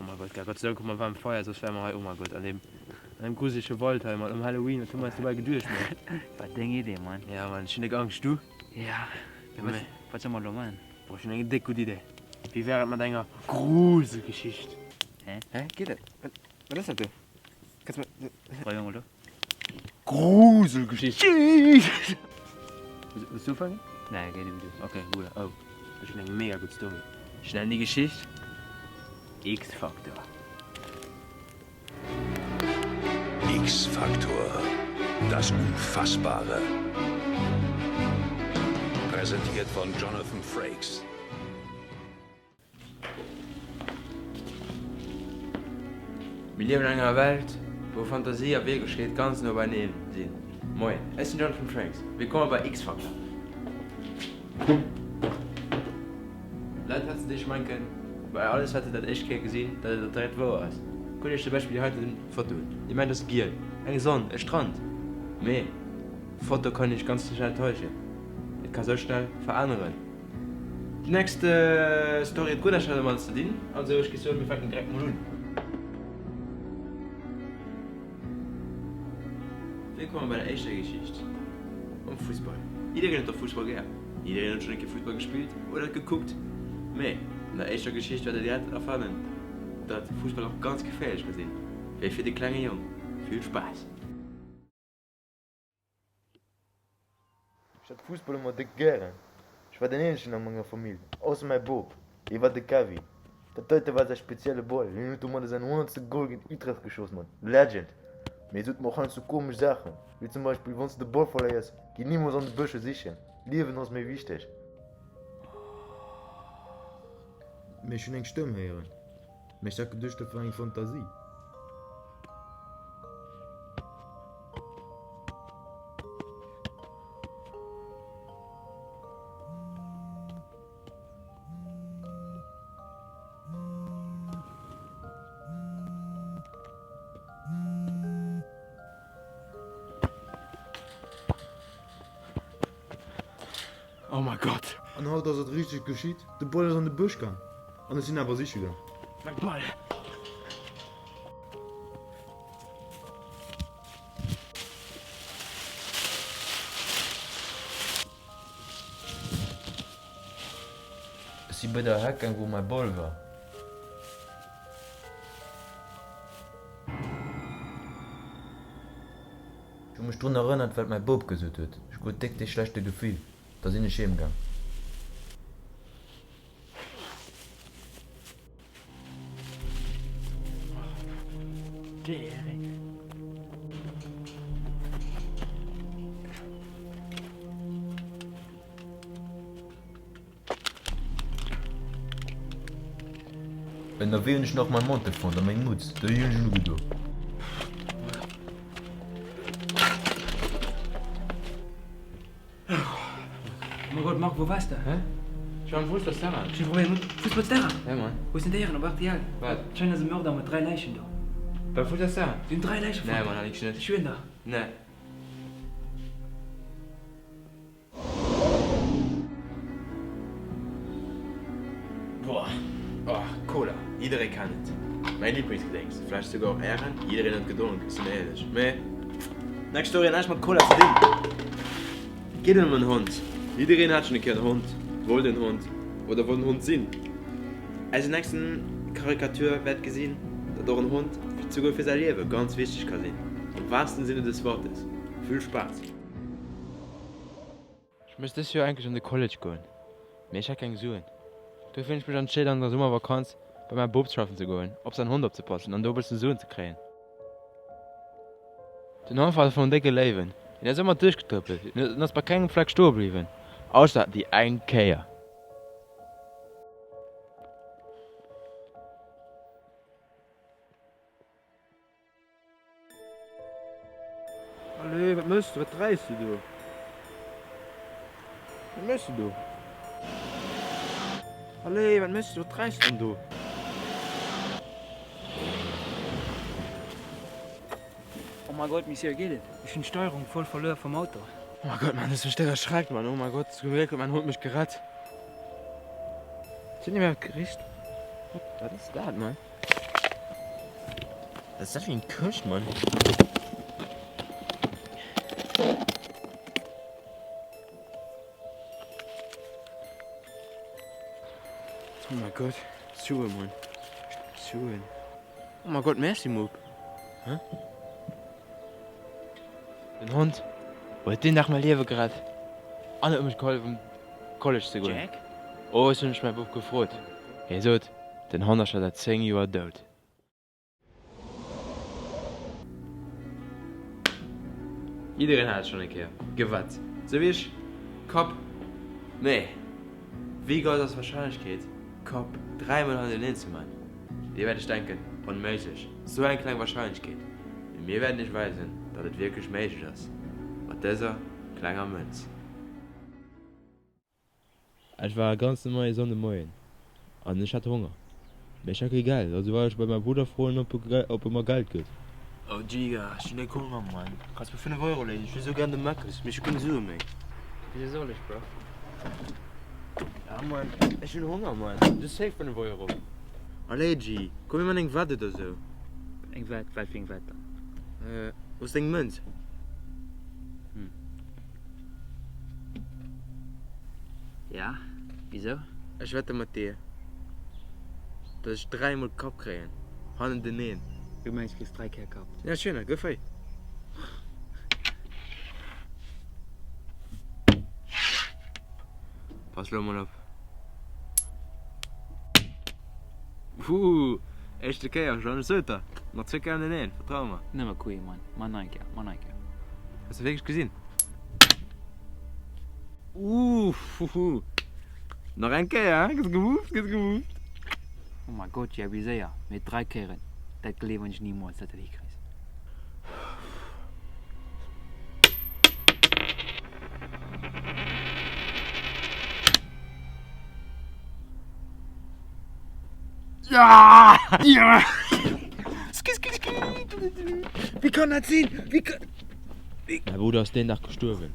Oh mein Gott, Gott sei Dank hu mer waarmt Feier, soss wäre mer hei, oh mein Gott, an deem, an deem gruselege Wald hei, mat um Halloween, wat hu mer eis dobäi geduecht, Mann? War deng Idee, Mann. Ja, Mann, ech hunn déck Angscht, du? Ja, mee wat, wat solle mer elo man? Boah, ech hunn eng déck gutt Idee. Wéi wär et mat enger Gruselgeschicht? Hä? Hä, geet dat? Wat, wat ass dat do? Kanns mer. Probéier mol do. Gruselgeschicht! Wëlls du ufänken? Nee, géi du du. Ok, Bruder, oh, ech hunn eng mega gutt Story. Ech nennen déi Geschicht X-Factor. X-Factor, das Unfassbare. Präsentiert von Jonathan Frakes. Mir liewen an enger Welt, wou Fantasie a Wierklechkeet ganz no beineen sinn. Moien, ech sinn Jonathan Frakes. Willkomme bei X-Factor. Leit hetzen sech menken bei alles wat se dat éischt Kéier gesinn, datt et och direkt wouer ass. Kuckt iech zum Beispill déi heiten Foto un. Dir mengt ass giel, eng Sonn, e Strand. Mee Foto kann iech ganz schnell täuschen. Et ka sou schnell veränneren. Déi nächst Story huet guer näischt domadder ze dinn, also ech géif soen, mir fänken direkt mol un. Wëllkomm bei der éischter Geschicht um Fussball. Jiddereen huet dach Fussball gär, jiddereen huet schonn eng Kéier Fussball gespillt oder et gekuckt. Mee an der éischter Geschicht wäert der direkt erfannen, datt Fussball och ganz geféierlech ka sinn, wéi fir de klenge Jong. Vill Spaass! Ech hat Fussball ëmmer déck gären. Ech war den eenzegen a menger Famill, ausser mäi Bop, dee war de Kevin. Dat heite war säi spezielle Ball, hien huet domadder säin honnertste Gol géint Utrecht geschoss, Mann, Legend! Mee hie sot mer och heiansdo komesch Saachen, wéi zum Beispill, Wann s de de Ball verléiers, géi nimools an de Bësche sichen, d'Liewen ass méi wichteg. Mee ech hunn eng Stëmm héieren, mee ech hat geduecht, dat war eng Fantasie. Oh mein Gott! An haut ass et richteg geschitt, de Ball ass an de Bësch gang an ech sinn awer siche gang. Mein Ball! Ech si bei der Heck gaang wou mäi Ball war. Ech hu mech drun erënnert wat mäi Bop gesot huet, ech krut déck dee schlechte Gefill, da sinn ech heem gaang. Ënnerwee hunn ech nach mäi Mantel fonnt a meng Mutz, déi hunn ech ugedo. Oh mein Gott, Marc, wou waars de? Hä? Ech war am Fussballsterrain. Ech hunn probéiert, Fussballsterrain? Ja, Mann. Wou sinn d'Déieren op rtl? Wat? Anscheinend ass e Mörder mat 3 Läichen do. Beim Fussballsterrain? Si hunn 3 Läiche fonnt. Nee, Mann, dat ginn ech net. Ech schwieren der. Nee. Boah, oh, Cola, jidderee kennt et. Mäi Liblingsgedrénks, vläicht souguer och ären, jiddereen huet gedronk, ech sinn éierlech. Mee next Story hat näischt mat Cola ze dinn. Et geet ëm en Hond. Jiddereen hat schonn e Kéier en Hond, wollt en Hond oder wollt en Hond sinn. Eisen nächsten Karikatur wäert gesinn, datt och en Hond souguer fir säi Liewe ganz wichteg ka sinn, am wahrsten Sinne des Wortes. Vill Spaass! Ech misst dës Joer eigentlech an de College goen, mee ech hat keng Suen. Dofir hunn ech mech entscheet an der Summervakanz bei mäi Bop schaffen ze goen, op säin Hond opzepassen an do e bëssen Suen ze kréien. Den Hond war vun décke Léiwen, hien ass ëmmer duerchgetrëppelt en ass bei kengem Fleck stoe bliwwen, ausser déi eng Kéier. Allez, wat mëss du? Wat dreiws du do? Wat mëss du do? Allez, wat mëss du? Wat dreiws du denn do? Oh mein Gott, Monsieur, geet et? Ech hunn d'Steierung voll verluer vum Auto. Oh mein Gott, Mann, du hues mech déck erschreckt, Mann. Oh mein Gott, zum Gléck huet mäin Hond mech gerett. Ech hunn net méi wat gericht. Wat ass dat, Mann? Wat ass dat fir eng Këscht, Mann? Oh mein Gott, Suen, Mann. Suen. Oh mein Gott, merci, Mupp. Hä? Den Hond huet deen Dag mäi Liewe gerett an huet mech gehollef um College ze goen. Jack? Owes hunn ech mäi Bop gefrot. Hie sot, den Hond ass scho säit 10 Joer dout. Jiddereen hat et schonn eng Kéier gewat, sou wéi ech, Kapp. Mee wéi grouss ass d'Warscheinlechkeet, Kapp dräimol hannerteneen ze man? Dir wäert iech denken, Onméiglech, sou eng kleng Warscheinlechkeet. Mee mir wäerten iech weisen, datt et wierklech méiglech ass, mat dëser klenger Mënz. Et war e ganz normale Sonndemoien an ech hat Honger. Mee ech hat kee Geld, also war ech bei mäi Brudder froen, ob e mer Geld gëtt. Oh Giga, ech hunn déck Honger, Mann. Kanns mer 5 Euro léinen? Ech wier sou gären de Meckes, mee ech hu keng Sue méi. Wisou soll ech, Bro? Ja, Mann, ech hunn Honger, Mann. Du hues safe 5 Euro. Allez, G, komm mir man eng Wett oder sou. Eng Wett? Wat fir eng Wett dann? Wou ass deng Mënz? Hm. Ja, wisou? Ech wette mat dir, dass ech dräimol Kapp kréien, hannenteneen. Du mengs, du kriss dräi Kéier Kapp? Ja, schön, gouf hei. Pass lo mol op. Huuh, éischte Kéier, Jeanne, ech sot der, mat zwou Kéier hannerteneen, vertrau mer. Nëmme Kuhi, Mann, man nach eng Kéier, man nach eng Kéier. Hues de wierklech gesinn? Uuhhuhu. Nach eng Kéier, gëtt gemoved, gëtt gemoved. Oh mein Gott, Jerry, séier, mee 3 Kéieren, dat gleewen ech nimools, dat de dat hikriss. Ja! Ja! Wéi kann dat sinn? Wéi kann. Mäi Brudder ass deen Dag gestuerwen.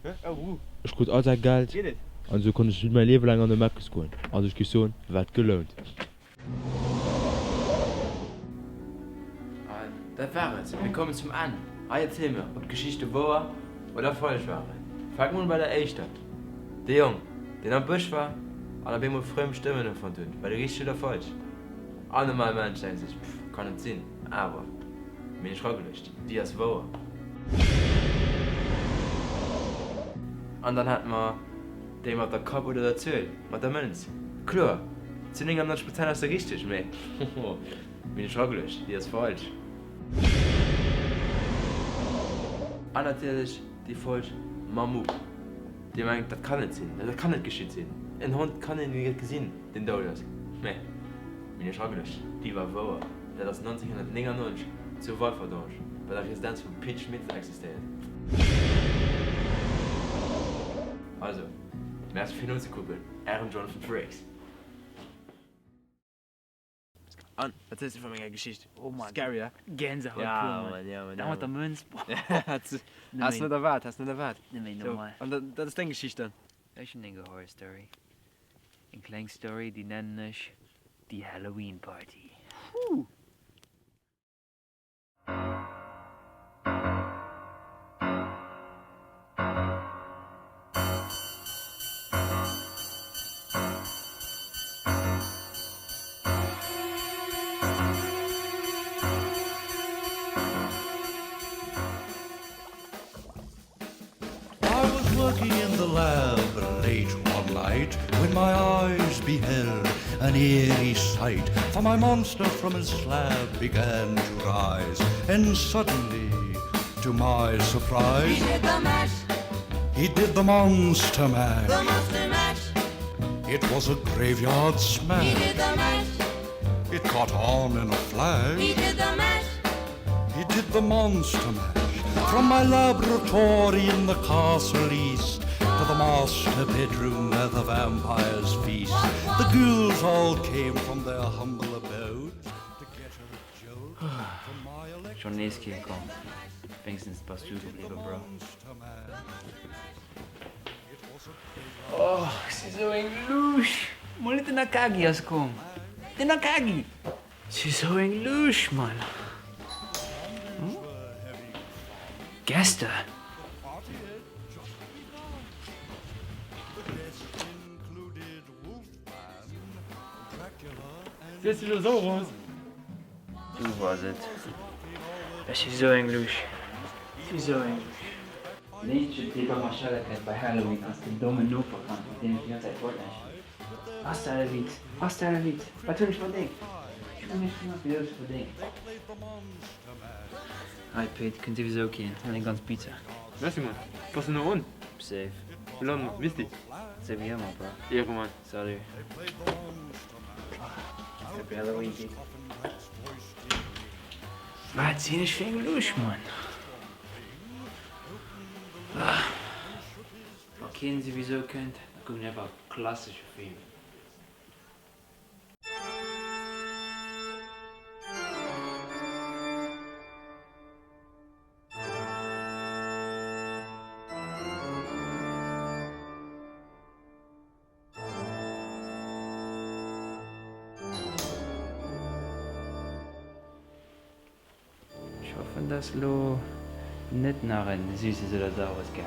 Ech krut all säi Geld an esou konnt ech mäi Liewe laang an de Meckes goen. Also ech géif soen, wat gelount. An dat war et. Mir kommen zum Enn. Hei erziele mir, ob d'Geschichte wouer oder falsch waren. Fänke mer un bei der éischter. De Jong, deen am Bësch war an op eemol friem Stëmmen empfonnt huet. War déi richteg oder falsch? All normal Mensch denkt sech, Pff, kann net sinn. Awer. Mir hunn ech rageluecht, déi ass wouer. An dann hate mer déi mat der Kap oder der Zuel, mat der Mënz. Kloer, zu 99 Prozent ass se richteg, mee hoho, mir hunn ech rageluecht, déi ass falsch. An natierlech déi Folg mam Mupp. Dir mengt, dat kann net sinn, dat kann net geschitt sinn, en Hond kann een net gesinn, deen dout ass. Mee mir hunn iech rageluecht, déi war wouer. Dat ass 1999 zu Walferdange bei der Residenz vum Pit Schmitz existéiert. Also, Merci fir nozekucken, Ären Jonathan Frakes. An, wat sees du vu menger Geschicht? Oh Mann. Scary, he? Gänsehaut pur, Ja, Mann. Mann, ja, Mann, Da ja, mat der Mann. Mënz, boah. Has net erwaart, has net erwaart. Net méi So, normal. an dat, dat ass deng Geschicht dann? Ech hunn eng Horror Story. Eng kleng Story, déi nennen ech Die Halloween Party. Huh. I was working in the lab late one night when my eyes beheld an eerie sight for my monster from his slab began to rise and suddenly to my surprise He did the mash. He did the monster mash. The monster mash. It was a graveyard smash. He did the mash. It caught on in a flash. He did the mash. He did the monster mash. From my laboratory in the castle east to the master bedroom where the vampires feast. The ghouls all came from their humble abodes to get a jolt from my electric Schon nees keen komm. Wéngstens bass du gebliwwen, Bro. Oh, ech si sou eng Lusch! Mol net den Akagi ass komm. Den Akagi! Ech si sou eng Lusch, Mann. Gäste? Du bass et. Ech si sou eng Lusch. Si sou eng Lusch. Den eenzegen dee bei mer schelle kënnt bei Halloween ass den dommen Noperkand mat deem ech déi ganz Zäit Fortnite spillen. Hasta la vite, hasta la vite, wat hunn ech verdéngt? Ech hunn mech ganz vill Luxus verdéngt. Hei Pit, kënnt souwisou keen, hol eng ganz Pizza. Merci Mann, pass no un. Safe. Wou lande mer? Misty? Sou wéi ëmmer bro. Ehremann. Salut. Happy Halloween Pit. Wat sinn ech fir eng Lusch Mann. Wa keen souwisou kënnt, da kucken ech einfach e klassesche Film. Ech hoffen dass lo net nach en Süßes oder Saures gell?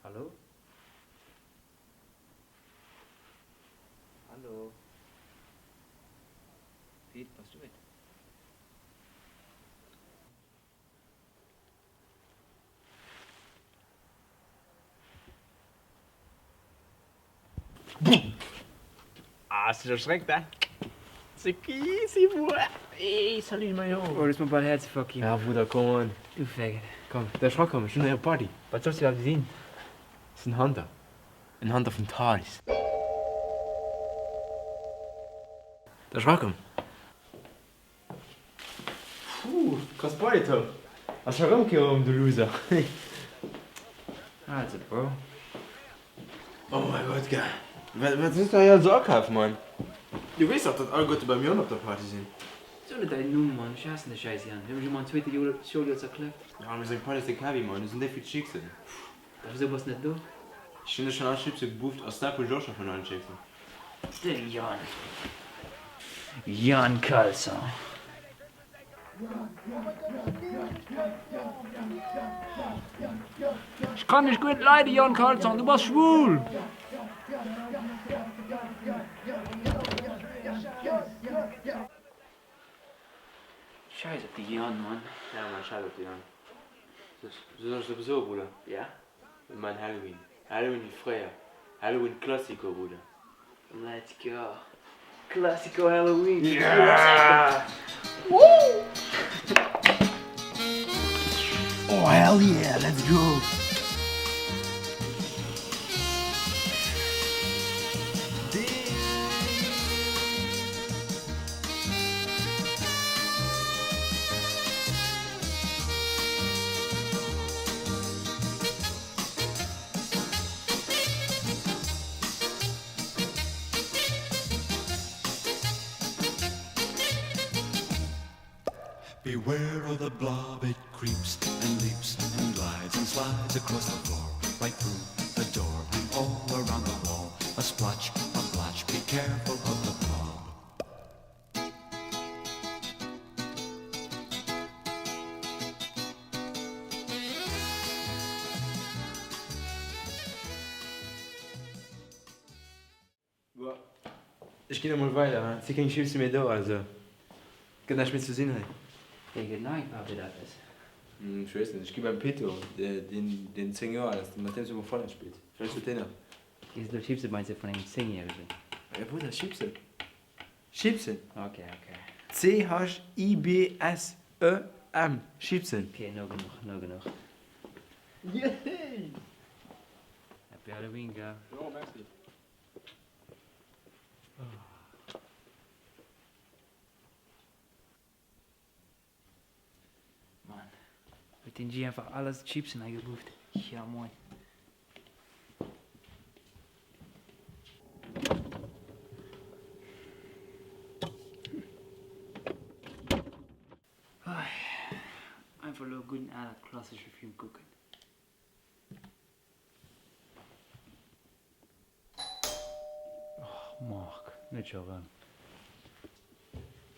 Hallo? Hallo? Pete, bass du et? Ah, hast dich erschreckt, hä? C'est qui, c'est moi? Hey, salut, Majo! Oh, du hues mer bal Häerz fuck ginn. Ja, Bruder, komm on. Du Faggot. Komm, darf ech rakommen? Ech hunn nach eng Party. Wat solls du iwwerhaapt sinn? Ass en Hunter. En Hunter vun Tardis. Darf ech rakommen? Puh, krass Party Tom. Ass scho rëm kee Rëm, du Loser. Also Bro. Oh mein Gott, gell. Wat wat hues du hei alles akaf, Mann? Du weess dach, datt alleguerte bei mir och op der Party sinn. So net däin Numm, Mann, ech haassen de Schäiss, Jan. Mir hu mech ëmmer an zweete Schouljoer zerklëppt. Ja, mir seng Party ass de Kabi, Mann. Do sinn déi vill Chicksen. Da wisou bass net do? Ech hunn der schonn all Chipse gebuft a Snap hunn ech och scho vun allen Chicksen. De Jan. Jan Caleçon. Ech kann dech guer net leiden, Jan Caleçon, du bass schwul! Scheiß op de Jan, Mann. Ja Mann, scheiß op de Jan. Sou soll ech der besoe Bruder? Ja? Mir man Halloween. Halloween wéi fréier. Halloween Classico Bruder. Let's go. Classico Halloween. Yeah! Woo! Oh hell yeah, let's go! Beware of the blob, it creeps and leaps and glides and slides across the floor, right through the door and all around the wall. A splotch, a blotch, be careful of the blob. Boah, ech ginn emol weider, et si keng Chipse méi do, also gëtt näischt méi ze sinn hei. Wéi gëtt nach eng Par fir eppes? Ech weess net, ech gi beim Pito, deen 10 Joer al ass, dee mat deem zesumme Fortnite spillt, vläicht huet deen nach. Gees elo Chipse meinst de vun engem 10 järegen? Jo Brudder, Chipsen, Chipsen! Ok, ok. C-H-I-B-S-E-M, Chipsen. Ok, no genuch, no genuch. Yay! Happy Halloween, gell? Jo, merci. Mann, huet den G einfach alles Chipsen agebuft. Ja moin. Einfach elo e gudden ale klassesche Film kucken. Marc, net scho rëm.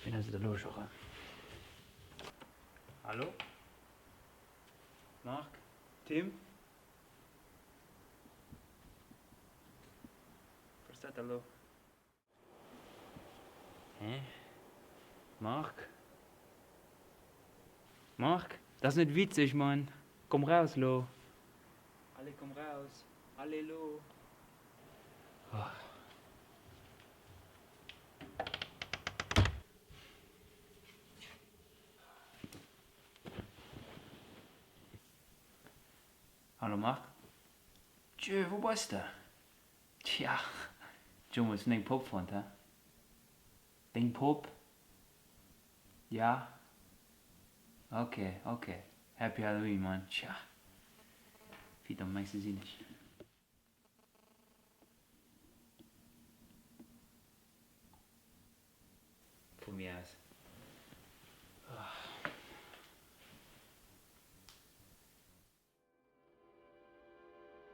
Wien ass et elo scho rëm? Hallo? Marc? Tim? Wat ass dat da lo? Hä? Marc? Marc? Dat ass net witzeg, Mann! Komm raus lo! Allez, komm raus! Allez lo! Hallo Marc? Tjö, wou bass de? Tja, Jong, hues du deng Popp fonnt, hä? Deng Popp? Ja? Ok, ok, Happy Halloween, Mann. Tja, wéi domm mengs de sinn ech? Vu mir aus.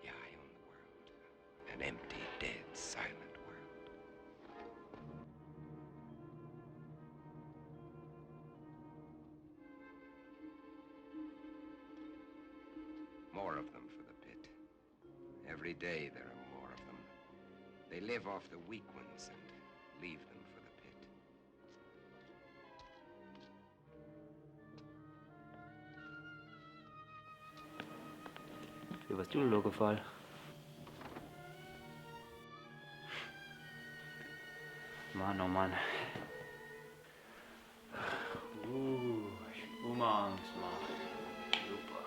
Yeah, I own the world. An empty, dead, silent world. More of them for the pit. Every day there are more of them. They live off the weak ones and leave them for the pit. Wéi bass du elo gefall? Mann oh Mann. Ooh, ech hunn Uma Angst, Mann. Super.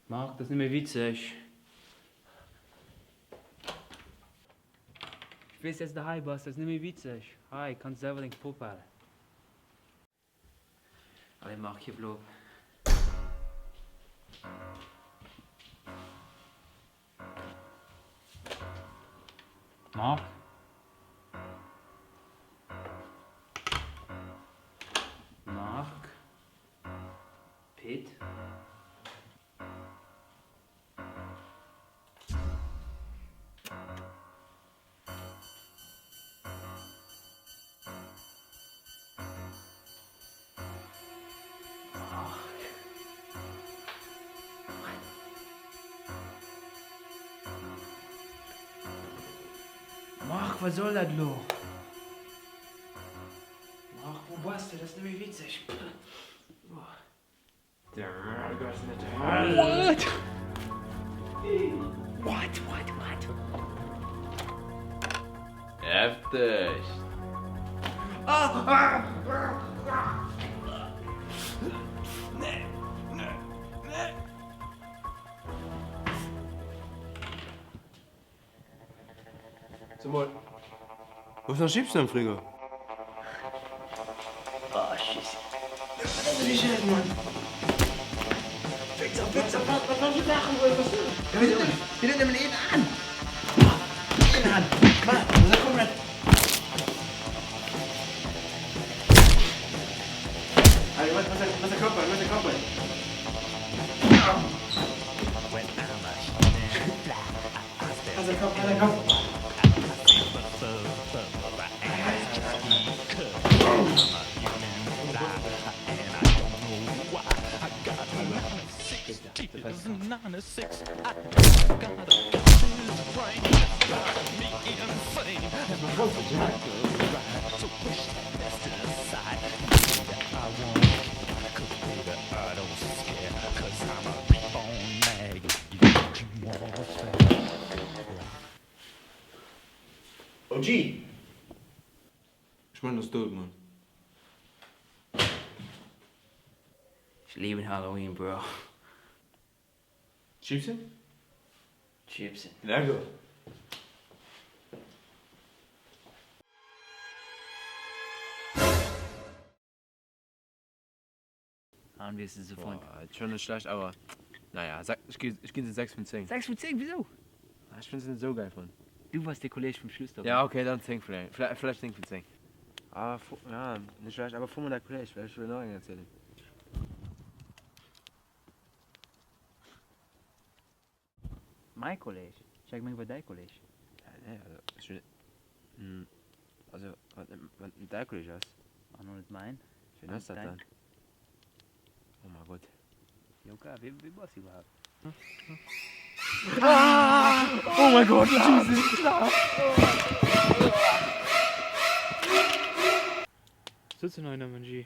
Marc, dat ass net méi witzeg. Ech weess, dass de hei bass, dat ass net méi witzeg. Hei, kanns selwer deng Popp halen. Allez Marc, hief lo op. Marc? Marc? Pit? Marc, wat soll dat elo? Marc, wou bass de? Dat ass net méi witzeg. What? What, what, what? Hefteg! Sag mol, hues nach Chipsen am Frigo? Oh Scheiße. Wat ass dat fir Schäiss, Mann? Pizza, Pizza, wat, wat, wat, maachen wëll, was Mir hunn nëmmen een Aan! Een Aan! Ma, da komm net! Allez, was, was, was der Kopf, was der Kopf. OG! Ech mengen ass dout, Mann. Ech lieben Halloween, Bro. Chipsen? Chipsen. Lecker. An wéi hues de se fonnt? Boah, schon net schlecht, awer naja, ech ginn se 6 vun 10. 6 vun 10? Wisou? Ech hunn se net esou geil fonnt. Du bass de Kolleg vum Schluss dobäi. Ja okay, dann 10 vläicht, vläicht 10 vun 10. Ah, ja, net schlecht, awer fro mol däi Kolleg, vläicht huet en och eng erzielen. Mäi Kolleg? Ech hat gemengt, et war däi Kolleg. Ja, nee, also ech hunn, also wann et net däi Kolleg ass. An och net mäin. Wien ass dat dann? Oh mein Gott. Joka, wie, wie bass du iwwerhaapt? Oh mein Gott, Jesus! Sëtzen hei nëmmen, G.